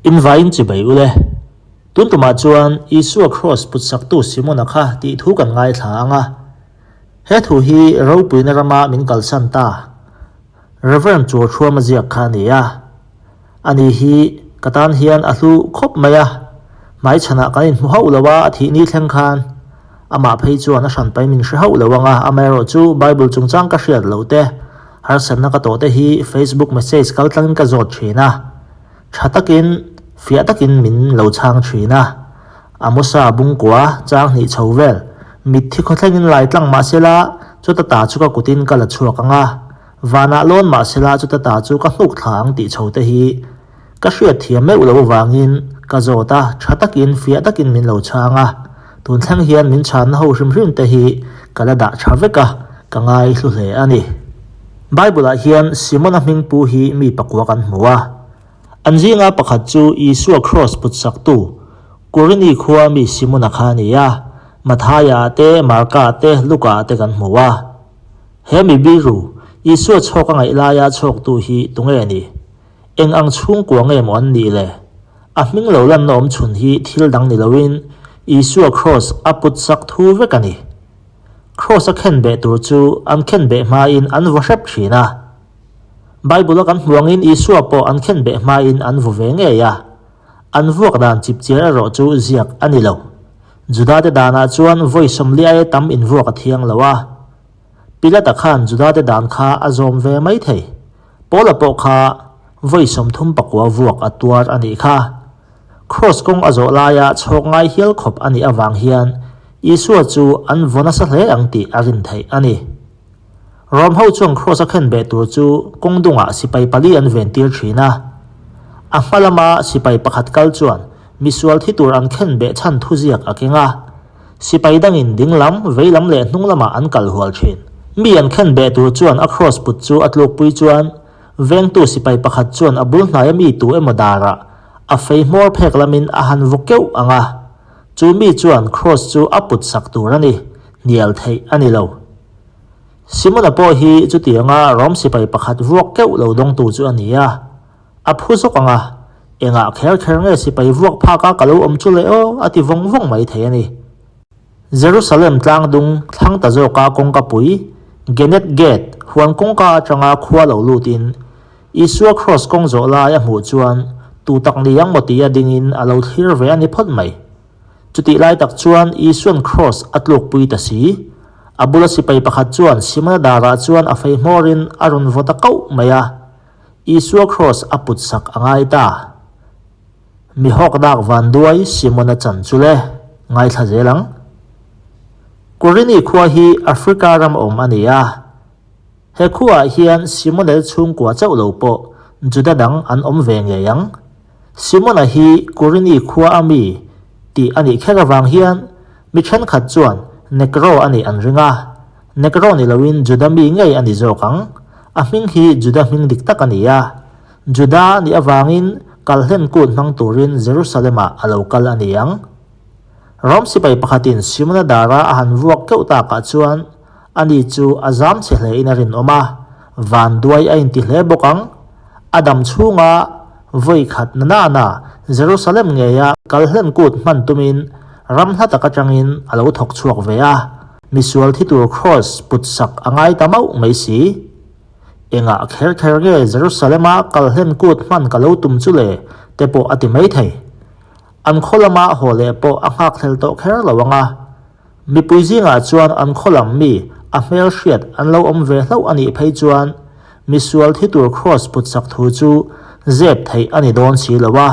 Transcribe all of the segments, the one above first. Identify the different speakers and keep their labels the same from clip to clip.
Speaker 1: Invaiin chibai ule. Tun tumah chuan Isua Kraws putsaktu Simona kha tih thu kan ngaithla ang a. He thu hi ropuina rama min kalsan ta Rev. Chualthuama ziak kha a ni a. Ani hi ka tan hian a hlu khawp mai a, hmaichhanah kan inhmu hauh lo a, a thih ni thleng khan amah phei chuan a hranpai min hre hauh lo ang a, amaherawhchu Bible chungchang ka hriat loh te, harsatna ka tawh te hi Facebook message kaltlangin ka zawt thin a, tha takin, fiah takin min lo chhang thin a. Amosa bungkua chang hnih chho vel, mitthi khawthlengin lai tlang mahsela chuta ta chu ka kutin ka la chhuak ang a, Vanah lawn mahsela chuta ta chu ka hnuk thla ang tih chho te hi ka hriat thiam meuh lo vangin ka zawt a, tha takin fiah takin min lo chhang a, tun thleng hian min chhanna ho hrim hrim te hi ka la dah tha vek a, ka ngai hlu hle a ni. Bible ah hian Simona hming pu hi mi pakua kan hmu a, an zinga pakhat chu Isua kraws put saktu Kurini khua mi Simona kha a ni a, Mathaia ah te, Marka ah te, Luka ah te kan hmu a. He mi biru, Isua chhawk a ngaih laia chhawktu hi tunge ni? Eng ang chhungkua nge maw an nih le? A hming lo lanna awm chhun hi thil dang ni loin Isua kraws a put sak thu vek a ni. Kraws a khenbeh tur chu an khenbeh hmain an vaw hrep thin a. Bible-a kan hmu angin Isua pawh an khenbeh hmain an vaw ve ngei a. An vuak dan chipchiar erawh chu ziak a ni lo. Judate danah chuan vawi sawmli aia tam invuak a thiang lo a. Pilata khan Judate dan kha a zawm ve mai thei. Paula pawh kha vawi 34 vuak a tuar a nih kha. Kraws kawng a zawh laia chhawk ngai hial khawp a nih avang hian Isua chu an vaw nasa hle ang tih a rin theih a ni. Rom ho chuan Kraws a khen beh tur chu kawng dungah sipai pali an ven tir thin a. A hma lama sipai pakhat kal chuan misual thi tur an khen beh chhan thuziak a keng a. Sipai dangin ding lam, vei lam leh hnung lamah an kal hual thin. Mi an khen beh tur chuan a kraws put chu a tlukpui chuan vengtu sipai pakhat chuan a bul hnaia mi tu emaw darah a fei hmawr phek lamin a han vaw keuh ang a. Chu mi chuan kraws chu a put sak tur a ni, hnial theih a ni lo. Simona pawh hi chutianga Rom sipai pakhat vuak keuh lo dawngtu chu a ni a. A phu zawk ang a, engah kher kher nge sipai vuak phak a ka lo awm chu le aw a ti vawng vawng mai thei a ni. Jerusalem tlang dung thlang ta zawka kawngka pui, Genet Gate, huan kawngka atanga khua lo lutin Isua kraws kawng zawh lai a hmuh chuan tu tak ni ang maw tia dingin a lo thlir ve a ni phawt mai. Chutih lai tak chuan Isuan kraws a tlukpui ta si. A bula sipai pakhat chuan Simona darah chuan a fei hmawrin a rawn vaw ta kauh mai a. Isua kraws a put sak a ngai ta. Mi hawk dak vanduai Simona chan chu le, ngaithla zel ang. Kurini khua hi Africa ram awm a ni a. He khuaah hian Simonel chhungkua chauh lo pawh Juda dang an awm ve ngei ang. Simona hi Kurini khua a mi tih a nih kher avang hian mi thenkhat chuan Nekro a nih an ring a, Nekro ni loin Juda mi ngei a ni zawk ang. A hming hi Juda hming dik tak a ni a, Juda a nih avangin kalhlen kut hmang turin Jerusalem-ah a lo kal a ni ang. Rom sipai pakhatin Simona dara a han vuak keuh takah chuan Ani chu a zam chhe hlein a rinawm a, vanduai a inti hle bawk ang. A dam chhunga vawi khat na nana Jerusalem ngeia kal hlen kut hman tumin ram hla tak atangin a lo thawk chhuak ve a, misual thi tur kraws put sak a ngai ta mauh mai si. Engah kher kher nge Jerusalem-a kal hlen kut hman ka lo tum chu le te pawh a ti mai thei. An khaw lama haw leh pawh a nghakhlel tawh kher lo ang a. Mipui zingah chuan an khaw lam mi a hmel hriat an lo awm ve hlauh a nih phei chuan misual thi tur kraws put sak thu chu zep theih a ni dawn si lo a.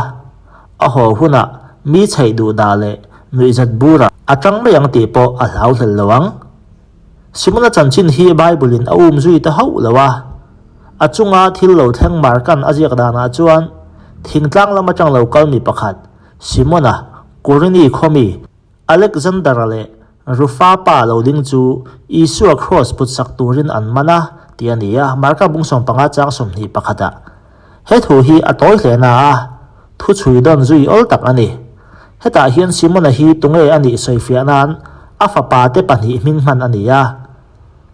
Speaker 1: A haw hunah mi chheih duh dah leh nuihzat burah a tang mai ang tih pawh a hlau hlel lo ang. Simona chanchin hi Bible-in a um zui ta hauh lo a. A chunga thil lo thleng Markan a ziak danah chuan thingtlang lam atang lo kal mi pakhat Simona, Kurini khaw mi, Alexander-a leh Rufa pa lo ding chu Isua kraws put sak turin an man a, tih a ni a, Marka bung 15 chang 21 ah. He thu hi a tawi hle na a, thu chhui dawn zui awl tak a ni. Hetah hian Simona hi tunge a nih sawifiah nan a fapa te pahnih hming hman a ni a.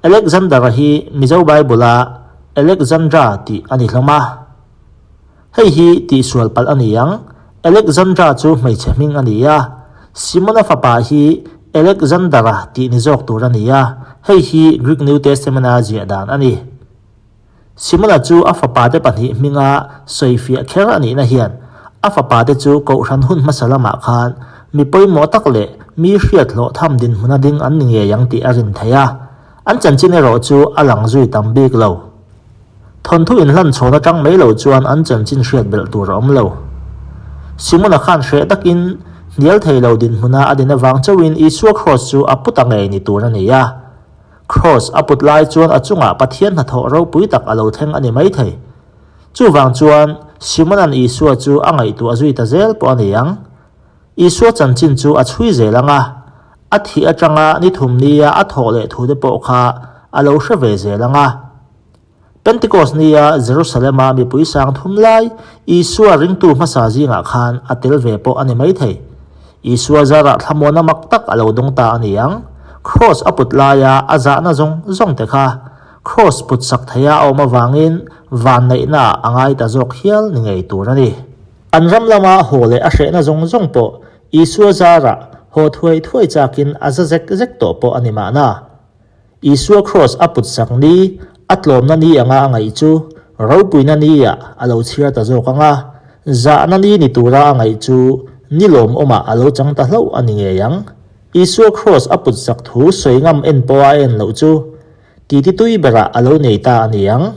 Speaker 1: Alexander-a hi Mizo Bible-a Alexandra tih a ni hlawm a. Hei hi tihsual palh a ni ang. Alexandra chu hmeichhe hming a ni a, Simona fapa hi Alexander-a tih ni zawk tur a ni a, hei hi Greek New Testament-a ziah dan a ni. Simona chu a fapate pahnih hminga sawifiah kher a nihna hian a fapate chu kohhran hun hmasa lamah khan mi pawimawh tak leh mi hriat hlawh tham dinhmuna ding an ni ngei ang tih a rin theih a, an chanchin erawh chu a lang zui tam bik lo. Thawnthu inhlan chhawn atang mai lo chuan an chanchin hriat belh tur a awm lo. Simona khan hreh takin hnial thei lo dinhmuna a din avang chauhin Isua kraws chu a pu ta ngei ni tur a ni a. Kraws a put lai chuan a chungah Pathian hnathawh ropui tak a lo thleng a ni maithei. Chuvang chuan Simona'n Isua chu a ngaihtuah zui ta zel pawh a ni ang. Isua chanchin chu a chhui zel ang a, a thih atanga ni thum nia a thawh leh thute pawh kha a lo hre ve zel ang a. Pentecost nia Jerusalem-a mipui sang thum lai Isua ringtu hmasa zingah khan a tel ve pawh a ni maithei. Isua zarah thlamuana mak tak a lo dawng ta a ni ang. Kraws a put laia a zahna zawng zawng te kha kraws put sak theia a awm avangin vanneihnaah a ngai ta zawk hial ni ngei tur a ni. An ram lama haw leh a hrehna zawng zawng pawh Isua zarah haw thuai thuai chakin a za zek zek tawh pawh a ni mahna. Isua kraws a put sak ni, a tlawmna ni anga a ngaih chu ropuina ni ah a lo chhiar ta zawk ang a, zahna ni ni tura a ngaih chu ni lawmawmah a lo chang ta hlauh a ni ngei ang. Isua kraws a put sak thu sawi ngam en pawha a en loh chu titi tui berah a lo nei ta a ni ang.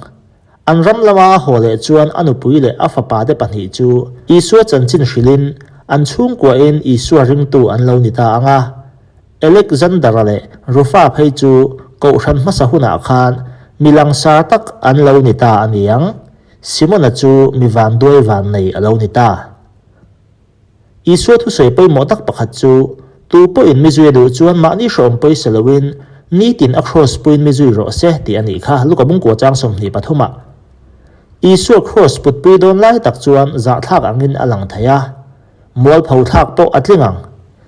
Speaker 1: An ram lama a haw leh chuan a nupui leh a fapate pahnih chu Isua chanchin hrilhin an chhungkuahin Isua ringtu an lo ni ta ang a. Alexander-a leh Rufa phei chu kohhran hmasa hunah khan mi langsar tak an lo ni ta a ni ang. Simona chu mi vanduai vannei a lo ni ta. Isua thusawi pawimawh tak pakhat chu, Tu pawhin mi zui a duh chuan mahni hrawm pawisa loin nitin a kraws puiin mi zui rawh se tih a nih kha, Luka bungkua chang 23 ah. Isua kraws putpui dawn lai tak chuan zahthlak angin a lang thei a. Mualpho thlak pawh a tling ang.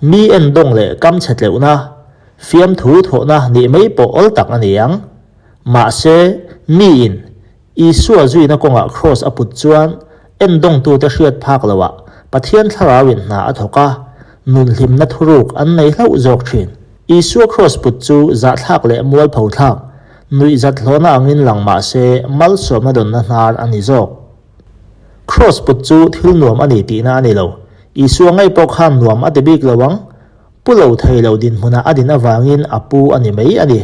Speaker 1: Mi endawng leh kam chhe tleuhna, fiamthu thawhna nih mai pawh awl tak a ni ang. Mahse, miin Isua zuina kawngah kraws a put chuan endawngtute hriat phak loah Pathian thlarauin hna a thawk a, nun hlimna thuruk an nei hlauh zawk thin. Isua kraws put chu zahthlak leh mualpho thlak, nuihzat hlawhna angin lang mah se malsawmna dawnna hnar a ni zawk. Kraws put chu thil nuam a ni tihna a ni lo. Isua ngei pawh khan nuam a ti bik lo ang. Pu lo thei lo dinhmunah a din avangin a pu a ni mai a ni.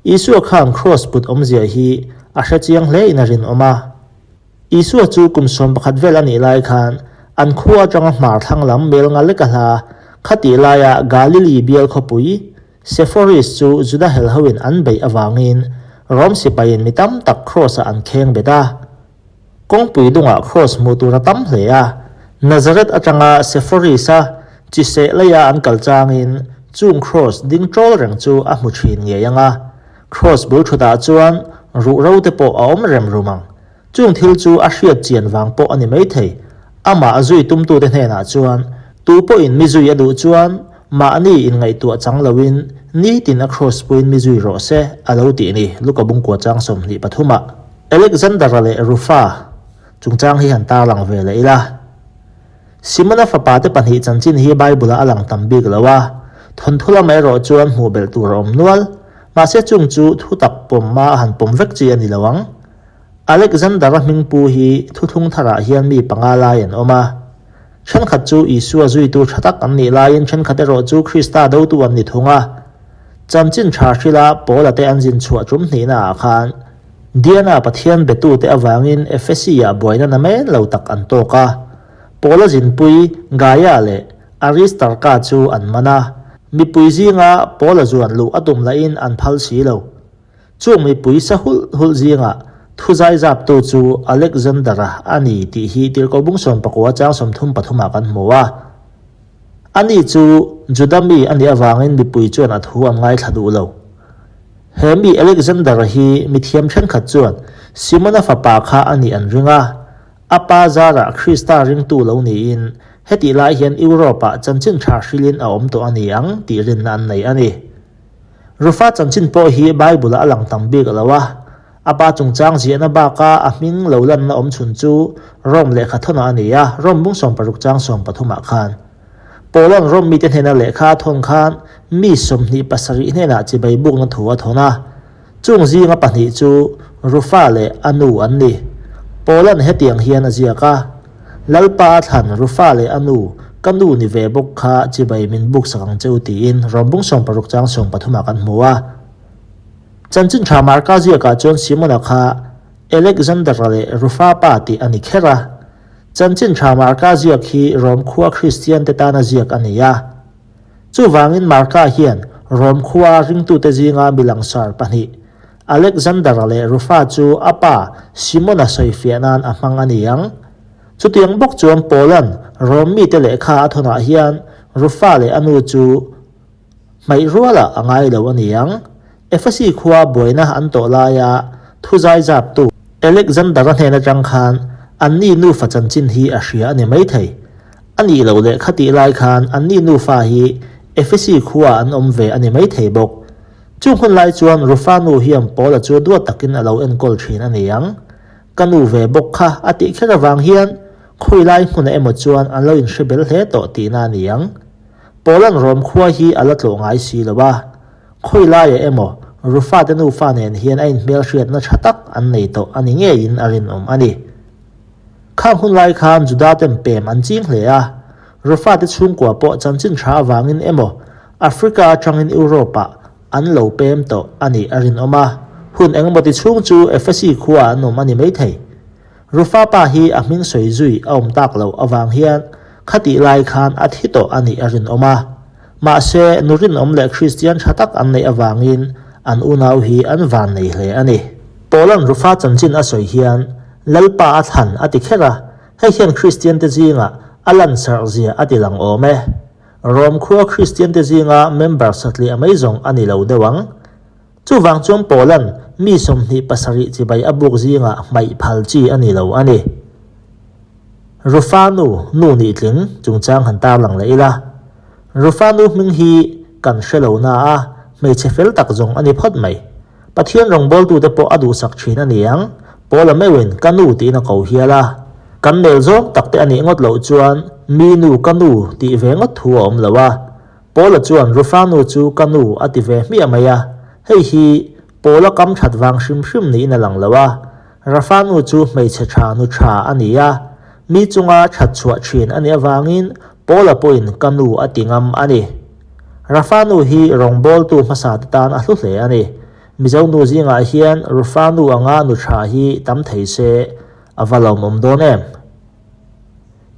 Speaker 1: Isua khan kraws put awmzia hi a hre chiang hle in a rinawm a. Isua chu kum 11 vel a nih lai khan an khua atanga hmar thlang lam mel nga lek a hla khatih laia Galili bial khawpui Sepphoris chu Juda helhoin an beih avangin Rom sipaiin mi tam tak kraws-ah an kheng bet a. Kawngpui dungah kraws hmuh tur a tam hle a. Nazareth atanga Sepphoris-a chi seh leia an kal changin chung kraws ding ṭawl reng chu a hmu ṭhin ngei ang a. Kraws bul ṭhutah chuan ruhro te pawh a awm rem rum ang. Chung thil chu a hriat chian vang pawh a ni maithei. Amah a zui tumtute hnenah chuan, Tu pawhin mi zui a duh chuan mahni inngaihtuah chang loin nitin a kraws puiin mi zui rawh se, a lo tih ni, Luka bungkua chang 23 ah. Alexander-a leh Rufa chungchang hi han tarlang ve leh ila. Simona fapate pahnih chanchin hi Bible-ah a lang tam bik lo a, thawnthu lamah erawh chuan hmuh belh tur a awm nual. Mahse chung chu thutak pawmma a han pawm vek chi a ni lo ang. Alexander-a hming pu hi thuthlung tharah hian mi panga lai an awm a. Thenkhat chu Isua zuitu tha tak an nih laiin thenkhat erawh chu Krista dotu an ni thung a. Chanchin tha hrila Paula te an zin chhuah tum hnihnaah khan Diana Pathian betute avangin Ephesi-ah buaina na men lo tak an tawk a. Paula zinpui Gaia leh Aristarka chu an man a. Mipui zinga Paula zuan luh a tum lahin an phal si lo. Chung mipui sa hulh hulh zingah thu zaizaptu chu Alexander-a a ni tih hi Tirhkoh bung 19 chang 33 ah kan hmu a. Ani chu Juda mi a nih avangin mipui chuan a thu an ngaithla duh lo. He mi Alexander-a hi mithiam thenkhat chuan Simona fapa kha a nih an ring a, a pa zarah Krista ringtu lo niin hetih lai hian Europe-ah chanchin tha hrilhin a awm tawh a ni ang tih rinna an nei a ni. Rufa chanchin pawh hi Bible-ah a lang tam bik lo a. A pa chungchang ziahna baka a hming lo lanna awm chhun chu Rom lehkha thawnah a ni a, Rom bung 60 chang 13 ah khan. Paula'n Rom mite hnena lehkha a thawn khan mi 27 hnenah chibai bukna thu a thawn a. Chung zinga pahnih chu Rufa leh a nu an ni. Paula'n hetiang hian a ziak a, Lalpa a thlan Rufa leh a nu, ka nu ni ve bawk kha chibai min buksak ang che u tiin Rom bung 60 chang 13 ah kan hmu a. Chanchin tha Marka ziakah chuan Simona kha Alexander-a leh Rufa pa tih a ni kher a. Chanchin tha Marka ziak hi Rom khua Kristiante tana ziak a ni a. Chuvangin Marka hian Rom khua ringtute zinga mi langsar pahnih, Alexander-a leh Rufa chu a pa Simona sawifiah nan a hmang a ni ang. Chutiang bawk chuan Paula'n Rom mite lehkha a thawnah hian Rufa leh a nu chu Hmaih rualah a ngai lo a ni ang. Efesi khua buaina an tawh laia thu zai zaptu Alexander-a hnen atang khan anni nufa chanchin hi a hria a ni maithei. A nih loh leh khatih lai khan anni nufa hi Efesi khua an awm ve a ni maithei bawk. Chung hun lai chuan Rufa nu hian Paula chu duat takin a lo enkawl thin a ni ang. Ka nu ve bawk kha a tih kher avang hian khawilai hmunah emaw chuan an lo inhre bel hle tawh tihna a ni ang. Paula'n Rom khua hi a la tlawh ngai si lo a, khawi laiah emaw Rufa te nufa nen hian a inhmelhriatna tha tak an nei tawh a ni ngeiin a rinawm a ni. Khang hun lai khan Juda ten pem an ching hle a, Rufa te chhungkua pawh chanchin tha avangin emaw Africa atangin Europe-ah an lo pem tawh a nih a rinawm a, hun engemaw ti chhung chu Efesi khua an awm a ni maithei. Rufa pa hi a hming sawi zui a awm tak loh avang hian khatih lai khan a thi tawh a nih a rinawm a. Mahse, nu rinawm leh Kristian tha tak an neih avangin an unau hi an van nei hle a ni. Paula'n Rufa chanchin a sawi hian Lalpa a thlan a ti kher a, hei hian Kristiante zingah a lansarh zia a ti lang awm e. Rom khua Kristiante zinga member satliah mai zawng a ni lo deuh ang. Chuvang chuan Paula'n mi 27 chibai a buk zingah hmaih phal chi a ni lo a ni. Rufa nu, nu nih tling, chungchang han tarlang leh ila. Rufa nu hming hi kan hre lo na a, hmeichhe fel tak zawng a ni phawt mai. Pathian rawngbawltute pawh a duhsak thin a ni ang, Paula meuhin ka nu tiin a ko hial a. Kan nel zawng tak te a nih ngawt loh chuan mi nu ka nu tih ve ngawt thu a awm lo a. Paula chuan Rufa nu chu ka nu a ti ve hmiah mai a, hei hi Paula kam that vang hrim hrim niin a lang lo a, Rafa nu chu hmeichhe tha nu tha a ni a, mi chunga that chhuah thin a nih avangin Paula pawhin ka nu a ti ngam a ni. Rafa nu hi rawngbawltu hmasa te tan a hlu hle a ni. Mizo nu zingah hian Rufa nu anga nu tha hi tam thei se a va lawmawm dawn em?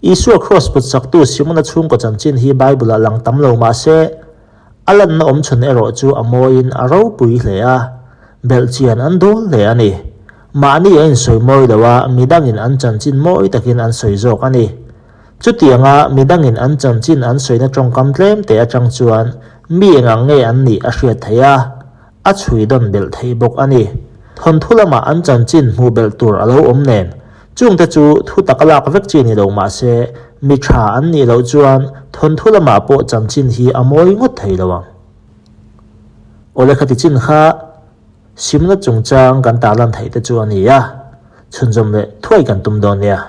Speaker 1: Isua Kraws put saktu Simona chhungkaw chanchin hi Bible-ah lang tam lo mah se, a lanna awm chhun erawh chu a mawiin a ropui hle a, belhchian an dawl hle a ni. Mahni a insawi mawi lo a, midangin an chanchin mawi takin an sawi zawk a ni. Chutianga midangin an chanchin an sawina tawngkam tlem te atang chuan mi engang nge an nih a hriat theih a, a chhui dawn belh theih bawk a ni. Thawnthu lamah an chanchin hmuh belh tur a lo awm nen, chungte chu thu tak a lak vek chi ni lo mah se, mi tha an nih loh chuan thawnthu lamah pawh chanchin hi a mawi ngawt thei lo ang. Awle khati chin kha simna chungchang kan tarlan theih te chu a ni a, chhunzawm leh thuai kan tum dawn nia.